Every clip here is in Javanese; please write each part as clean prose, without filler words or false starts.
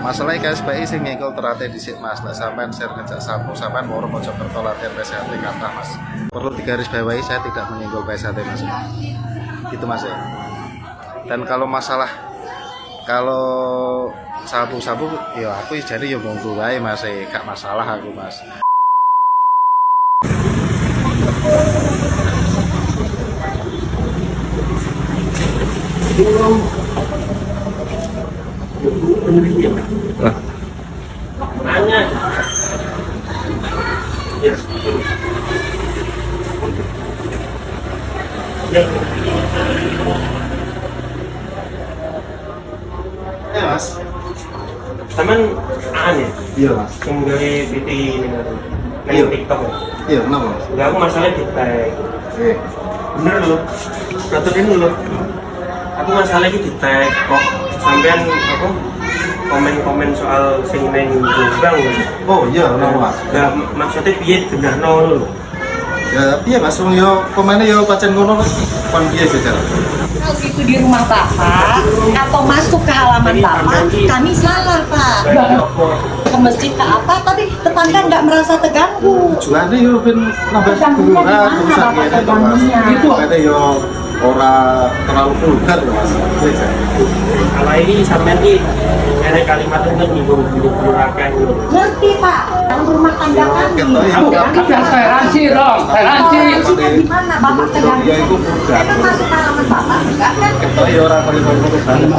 Masalahnya KSPI sing nyenggol terate dhisik, Mas. Lek sampean share ngejak sapu, sampean mau Mojokerto latihan PSHT kathah, Mas. Perlu digarisbawahi, saya tidak menyenggol PSHT, Mas. Gitu, Mas, ya. Dan kalau masalah kalau sapu-sapu ya aku jadi ya monggo wae, Mas, gak masalah aku, Mas. Nanya. Ya. Ya, Mas. Taman aneh. Iya, Mas. Yang dari PT ini kan. Iya. Nang TikTok ya. Iya, kenapa, Mas? Enggak, aku masalahnya di tag. Iya. Bener loh. Peraturan loh. Aku masalahnya di tag kok sampean aku komen-komen soal sing neng Jombang. Oh iya, kenapa, Mas? Lah maksudnya piye dibenahno ngono lho. Ya piye, Mas, wong yo komennya yo pancen ngono, Mas. Kon piye jajal? Kalau itu di rumah Bapak atau masuk ke halaman Bapak, kami salah, Pak. Ke masjid ke apa, tapi tetangga nggak merasa terganggu. Tujuannya yo ben nambah Terganggunya kelurahan di mana, urusan Bapak, kene to, Mas. terganggunya? Itu kene yo ora terlalu vulgar lho, Mas. Iya, Jan. Kalau ini sampean iki enek kalimat itu nyinggung guru-guru akeh ngono. Ngerti, Pak, dalam rumah tangga kami. Ketok ya. Kami Toleransi dong, toleransi. Toleransinya gimana? Bapak terganggu. Iya, itu vulgar. Memang masuk ke halaman Bapak enggak kan? Ketok yo ora terima ngono banget.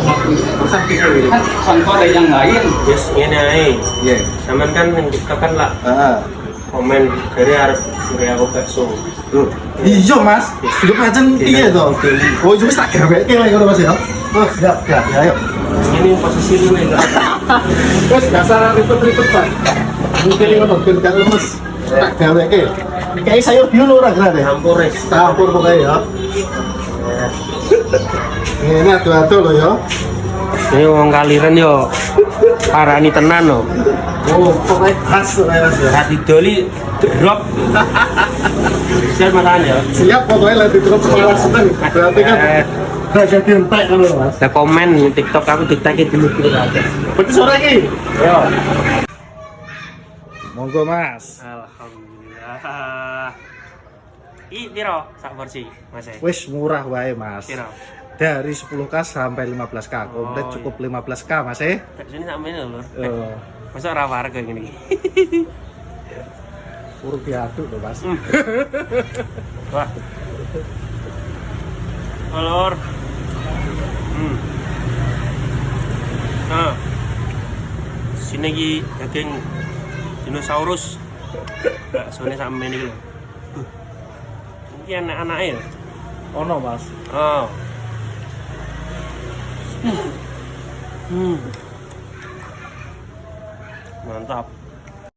Urusan piye iki? Kan contoh dari yang lain. Yes, ngene ae. Iya. Sampean kan nang TikTok kan lah Heeh. komen dari arep nggawe aku bakso. Loh, iya, Mas. Yo pancen piye to? Oh, itu wis tak gaweke lek ngono, Mas, ya. Oh, siap, siap, ya, ayo. Ini posisi lu ya. Wis dasar ribet-ribet, Pak. Mungkin ngono ben gak lemes. Tak gaweke. Kayak sayur biul ora gerak deh. Campur wis. Campur pokoknya ya. Ini adu-adu loh ya. Ini wong kaliren yo parani tenan lho. Oh, pokoknya khas pokoknya, Mas, ya. Ra didoli drop. Siap malahan ya. Siap pokoknya lah di drop sekolah seneng. Berarti kan gak jadi entek kan loh, Mas. Lah komen TikTok aku ditagi dulu gitu aja. Berarti sore iki. Yo. Monggo, Mas. Alhamdulillah. Ih, piro sak porsi, Mas? E? Wis murah wae, Mas. Piro? Dari 10K sampai 15K. Komplit Oh, cukup 15K, Mas, eh. Baksone sakmene lho, Lur. Eh, Masa ora wareg kayak gini. Urung diaduk loh, Mas. Wah. Lur. Nah. Sini iki daging dinosaurus. Baksone sakmene iki lho. Iki anak-anake ya. Ono, Mas. Oh. Mantap.